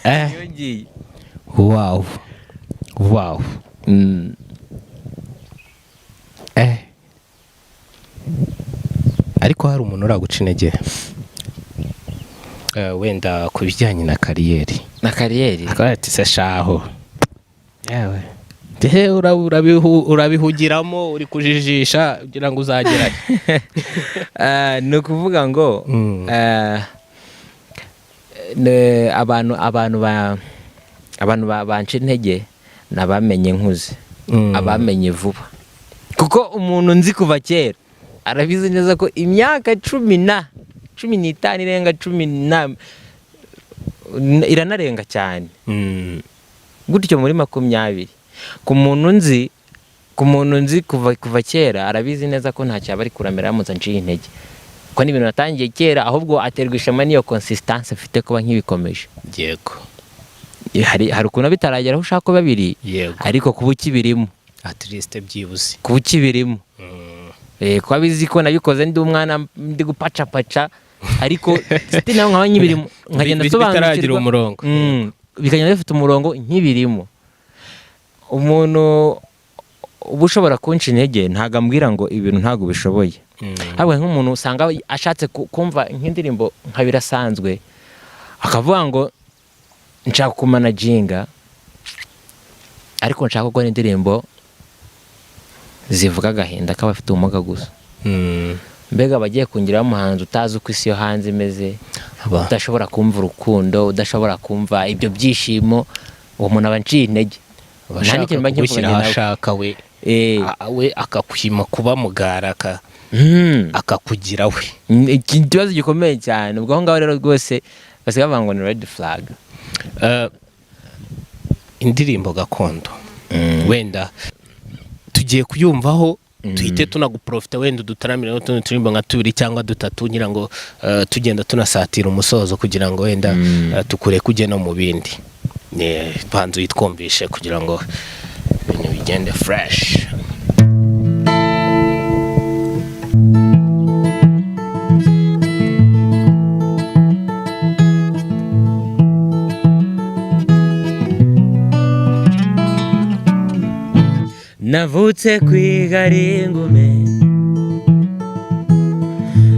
Yongeye. Wow, wow. Ariko hari umuntu uraguca intege, wenda ku bijyanye na career? Na career? Akaba ati: "Se shaho yewe, ndehe urabihugiramo, uri kujijisha kugira ngo uzagerayo." Ni ukuvuga ngo abantu banca intege ni abamenye nkuze, abamenye vuba, kuko umuntu nzi kuva kera arabizi neza ko imyaka 15 irenga, cumi na iranarenga cyane, gutyo muri 20. Ku muntu nzi kuva kera arabizi neza ko ntacyo yaba ari kuramira aramutse anciye intege, kuko ni ibintu natangiye kera. Ahubwo aterwa ishema n'iyo consistency mfite kuba nkibikomeje. Hari ukuntu bitaragera aho ushaka kuba biri, ariko kuba ukibirimo, At least byibuze. kuba ukibirimo. Kuba bizi ko nabikoze ndi umwana, ndi gupacapaca, ariko still nawe nkaba nkibirimo, nkagenda Bitaragira nsobanukirwa. umurongo. Bikagenda bifite umurongo nkibirimo. Umuntu uba ushobora kunca intege ntabwo ambwira ngo ibintu ntabwo ubishoboye. Ahubwo nk'umuntu usanga ashatse kumva nk'indirimbo nka Birasanzwe, akavuga ngo nshaka kumanaginga, ariko nshaka gukora indirimbo zivuga agahinda k'abafite ubumuga gusa. Mbega abagiye kungiraho umuhanzi utazi uko isi yo hanze imeze, udashobora kumva urukundo, udashobora kumva ibyo byishimo, uwo muntu aba anciye intege. Nta Abashaka n'ikintu mba kugushyira nkivuganye aho nawe. ashaka we, we akakwima kuba mugara, akakugira we. Iki kibazo gikomeye cyane. Ubwo aho ngaho rero rwose basigaye bavuga ngo ni red flag. Indirimbo Gakondo wenda tugiye kuyumvaho, tuhite tunaguprofita, wenda udutaramire n'utundi turirimbo nka tubiri cyangwa dutatu, ngira ngo tugenda tunasatira umusozo, kugira ngo wenda tukureke ujye no mu bindi. Banza uyitwumvishe kugira ngo ibintu bigende fresh. Navutse ku ingume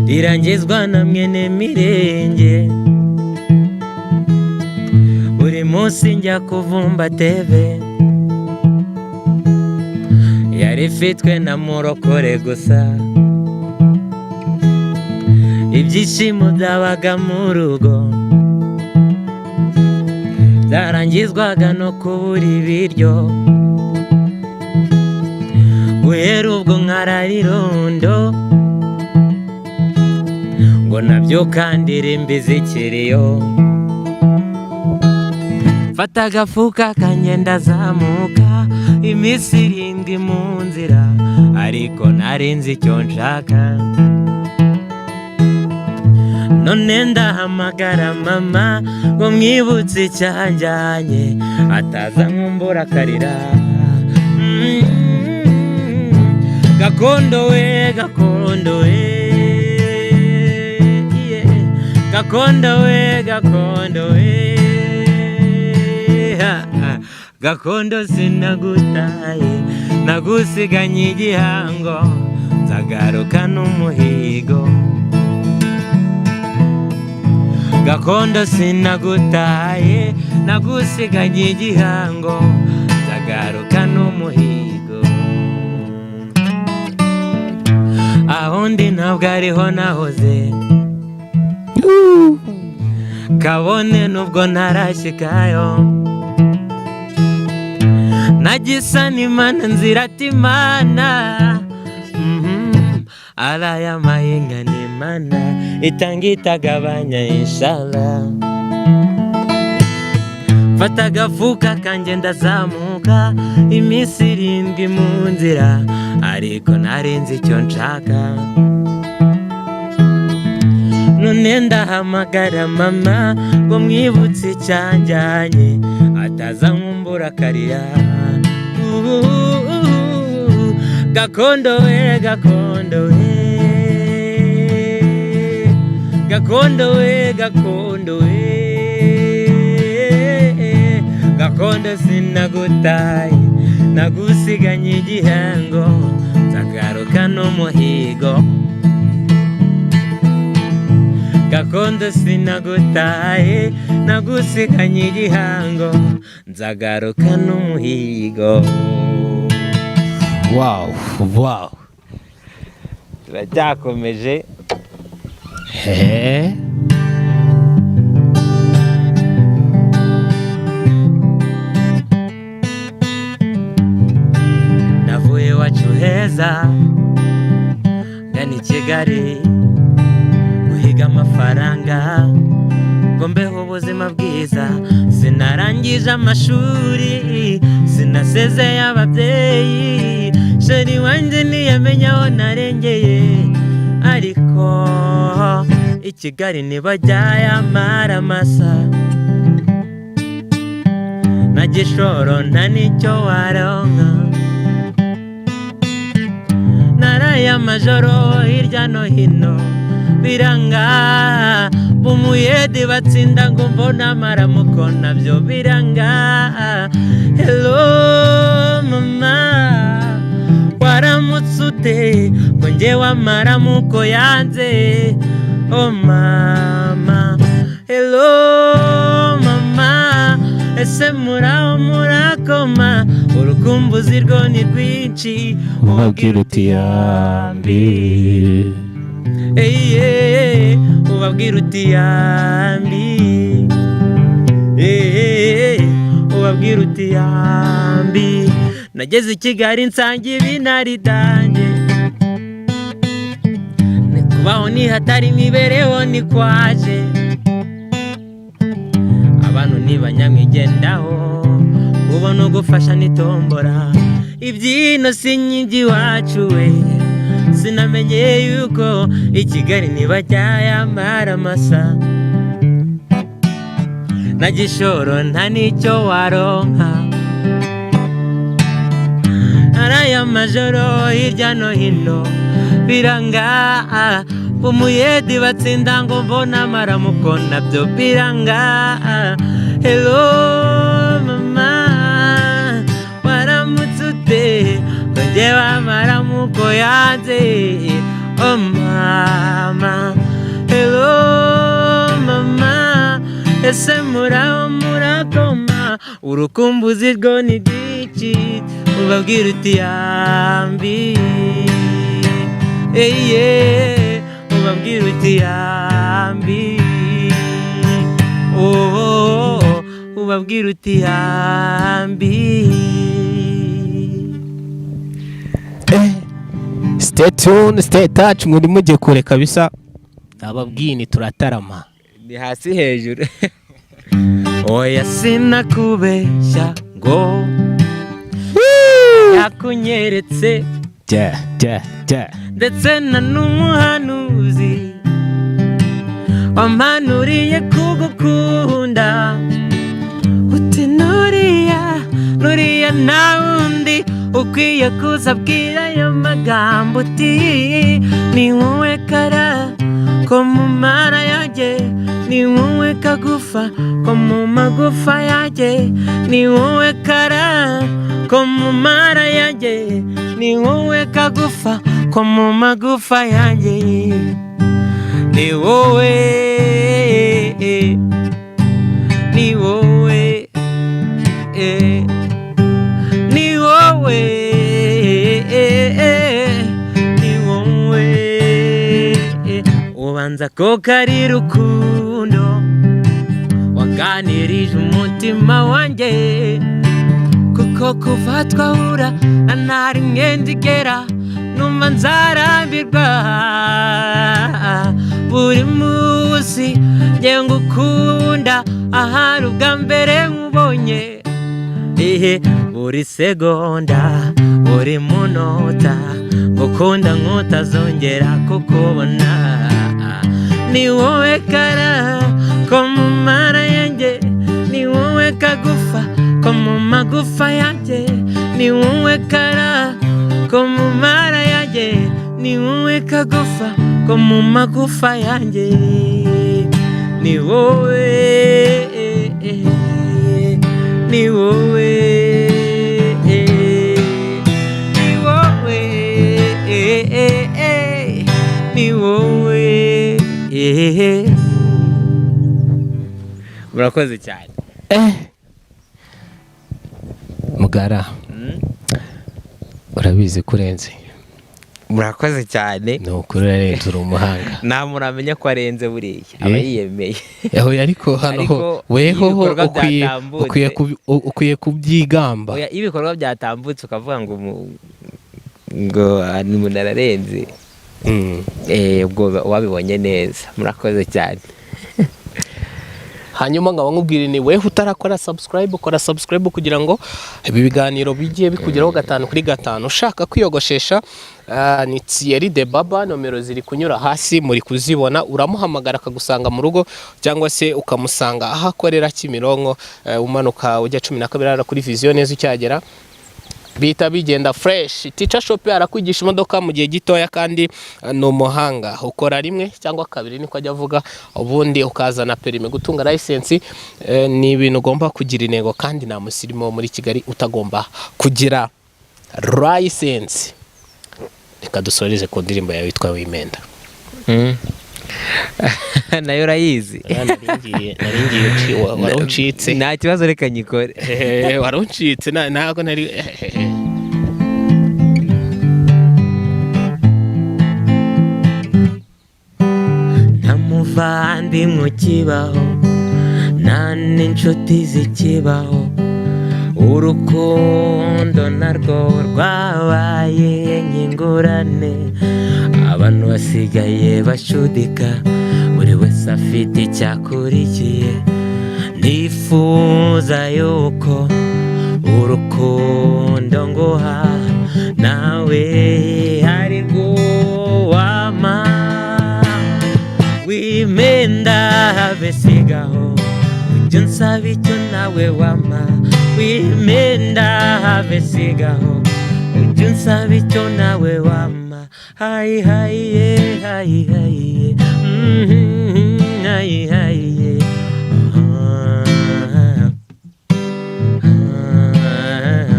rirangizwa na mwene Mirenge. Buri munsi njya kuvumba teve yari ifitwe na murokore gusa. Ibyishimo byabaga mu rugo byarangizwaga no kubura ibiryo. Guhera ubwo nkarara irondo, ngo nabyuka ndirimba izikiriyo. Fata agafuka kangenda azamuka iminsi 7 mu nzira. Ariko narinzi icyo nshaka. None ndahamagara mama ngo mwibutse icyanjyanye, ataza nkumbura akarira. Gakondo we, gakondo we, yeah. Gakondo we, gakondo we. Ha, ha. Gakondo sinagutaye, nagusiganye igihango, nzagaruka n'umuhigo. Gakondo sinagutaye, nagusiganye igihango, nzagaruka n'umuhigo. Aho ndi ntabwo ariho nahoze, kabone nubwo ntarashyikayo. Nagisa n'Imana nzirata Imana. Araya mahinga ni Imana itanga itagabanya, inshallah. Fata agafuka kanjye ndazamuka, iminsi 7 mu nzira, ariko narinzi icyo nshaka. None ndahamagara mama ngo mwibutse icyanjyanye, ataza nkumbura akarira. Gakondo we, gakondo we, gakondo we, gakondo we, gakondo sinagutaye, nagusiganye igihango, nzagaruka n'umuhigo. Gakondo sinagutaye, nagusiganye igihango, nzagaruka n'umuhigo. Wow. Turacyakomeje. He. Navuye iwacu heza ngana i Kigali guhiga amafaranga ngo mbeho ubuzima bwiza. Sinarangije amashuri, sinasezeye ababyeyi, chéri wanjye ntiyamenya aho narengeye, ariko i Kigali ntibajyayo amasa na gishoro nta n'icyo waronka. Naraye amajoro hirya no hino biranga, bumuyede batsinda ngo mbona amaramuko nabyo biranga. Hello mama, waramutse ute? Ngo njyewe amaramuko yanze. Oh mama, hello mama, ese muraho murakoma? Urukumbuzi rwo ni rwinshi. Ubabwira uti yambi. Eye, ubabwira uti yambi. Eye, ubabwira uti yambi. Nageze i Kigali nsanga ibinari danjye, kubaho ni hatari, imibereho ni kwaje, abantu ntibanyamwigendaho, kubona ugufasha nitombora. Ibyino si inyingi iwacu we, sinamenye yuko i Kigali ntibajyayo amasa na gishoro nta n'icyo waronka. Naraye amajoro hirya no hino biranga, umuyedi batsinda ngo mbona amaramuko nabyo biranga. Hello mama, waramutse ute? Ngo njyewe amaramuko yanze. Oh mama, hello mama, ese muraho murakoma? Urukumbuzi rwo ni rwinshi, ubabwira uti yambi. Eye, ubabwira uti yambi. Oh, ubabwira uti yambi. Stay tuned, stay touch, muri mujye kure kabisa. Ababwiye ni turatarama. Ni hasi hejuru. Oya sinakubeshya ngo yakunyeretse. Yeah, yeah, yeah. Ndetse na n'umuhanuzi wampanuriye kugukunda, uti nuriya nuriya nta wundi ukwiye kuza abwira ayo magambo, uti ni wowe kara ko mu mara yanjye, ni wowe kagufa ko mu magufa yanjye, ni wowe kara ko mu mara yanjye, ni wowe kagufa ko mu magufa yanjye, ni wowe, ni wowe, ni wowe, ni wowe. Ubanza ko kari rukundo waganirije umutima wanjye, kuko kuva twahura na nta rimwe nzigera numva nzarambirwa. Buri munsi njye ngukunda, ahari ubwa mbere nkubonye, ihe buri segonda, buri munota ngukunda nk'utazongera kukubona. Ni wowe kara ko mu mara yanjye, ni wowe kagufa ko mu magufa yanjye, ni wowe kara ko mu mara yanjye, ni wowe kagufa ko mu magufa yanjye, ni wowe, ni wowe, ni wowe, ni wowe. Murakoze cyane. Mugara, urabizi ko urenze. Murakoze cyane. Ni ukuri urarenze, uri umuhanga. Nta muntu amenya ko arenze buriya aba yiyemeye. Aho ariko hano ho Ariko weho iyo ho ibikorwa ukwiye byatambutse- ukwiye kubyigamba. Oya, iyo ibikorwa byatambutse ukavuga ngo ngo ah, ni umuntu ararenze, ubwo wabibonye neza. Murakoze cyane. Hanyuma nkaba nkubwira ni weho utarakora subscribe, ukora subscribe kugira ngo ibi biganiro bijye bikugeraho gatanu kuri gatanu. Ushaka kwiyogoshesha, ni Thierry de Baba, nomero ziri kunyura hasi muri kuzibona, uramuhamagara akagusanga mu rugo cyangwa se ukamusanga aho akorera Kimironko, umanuka ujya 12 hariya kuri Vision neza, ucyagera bihita bigenda fresh. Teacher Shop arakwigisha imodoka mu gihe gitoya kandi ni umuhanga. Ukora rimwe cyangwa kabiri niko ajya avuga, ubundi ukazana permis. Gutunga license ni ibintu ugomba kugira intego, kandi nta musirimu wo muri Kigali utagomba kugira license. Reka dusoreze ku ndirimbo yawe yitwa Wimenda. Nayo urayizi. Naringiye wari uncitse. Nta kibazo, reka nyikore. Wari uncitse, ntabwo nari Nta muvandimwe ukibaho, nta n'inshuti zikibaho, urukundo narwo rwabaye nk'ingurane. Abantu basigaye bashudika, buri wese afite icyakurikiye. Nifuza yuko urukundo nguha nawe ari rwo wampa. Wimenda besigaho, ujya unsaba icyo nawe wampa. Wimenda besigaho, ujya unsaba icyo nawe wampa. Hayi hayi ye, hayi hayi ye, hayi hayi ye. Ah, ah,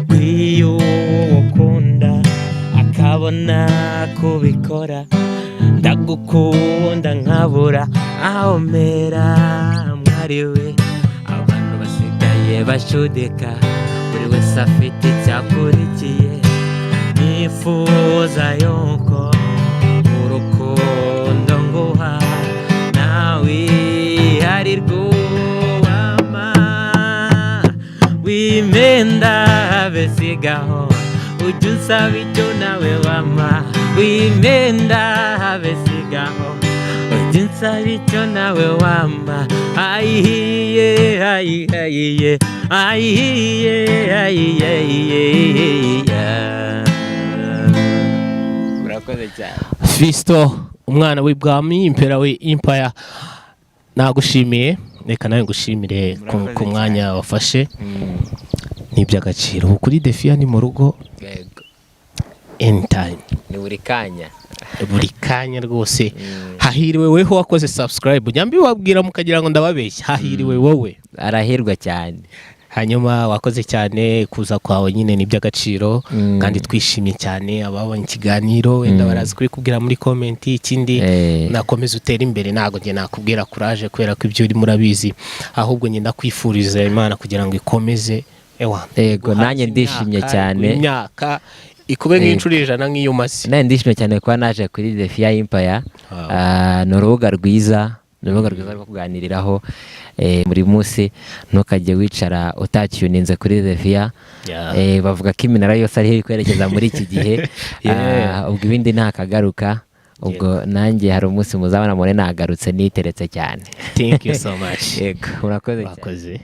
ukwiye uwo ukunda akabona kubikora, ndagukunda nkabura aho mera mwariwe. Abantu basigaye bashudika, buri wese afite icyakurikiye. Nifuza yuko urukundo nguha nawe ari rwo wampa. Wimenda besigaho, ujya unsaba icyo nawe wampa. Wimenda besigaho, ujya unsaba icyo nawe wampa. Ayihiye ayihayiye ayihiye ayihayiye. Murakoze cyane. Fisto, umwana w'ibwami, impera we empire, nagushimiye. Reka nawe ngushimire Murakoze ku mwanya wafashe, ni iby'agaciro. Ubu kuri Defiya ni mu rugo. Yego. Anytime. Ni buri kanya. Buri kanya rwose. Hahiriwe weho wakoze subscribe. Njya mbibabwira mukagira ngo ndababeshya. Hahiriwe wowe. Arahirwa cyane. Hanyuma wakoze cyane kuza kwawe nyine, ni iby'agaciro kandi twishimye cyane. Ababonye ikiganiro wenda barazi kubikubwira muri comment. Ikindi, nakomeza utere imbere. Ntabwo njye nakubwira courage kubera ko ibyo urimo urabizi, ahubwo njye ndakwifuriza Imana kugira ngo ikomeze, ewa, Yego, iguhaze nanjye ndishimye imyaka, cyane. iguhe imyaka ikube nk'inshuro 100 nk'iyo umaze. Nanjye ndishimye cyane kuba naje kuri The Fear Empire. Ah, ni urubuga rwiza, ni urubuga rwiza rwo kuganiriraho buri munsi. Ntukajye wicara utacyuninze kuri The Fear. Bavuga ko iminara yose ariho iri kwerekeza muri iki gihe. Ah, ubwo ibindi ntakagaruka. Ubwo nanjye hari umunsi muzabona mubone nagarutse niteretse cyane. Thank you so much. Yego, murakoze cyane. Wakoze.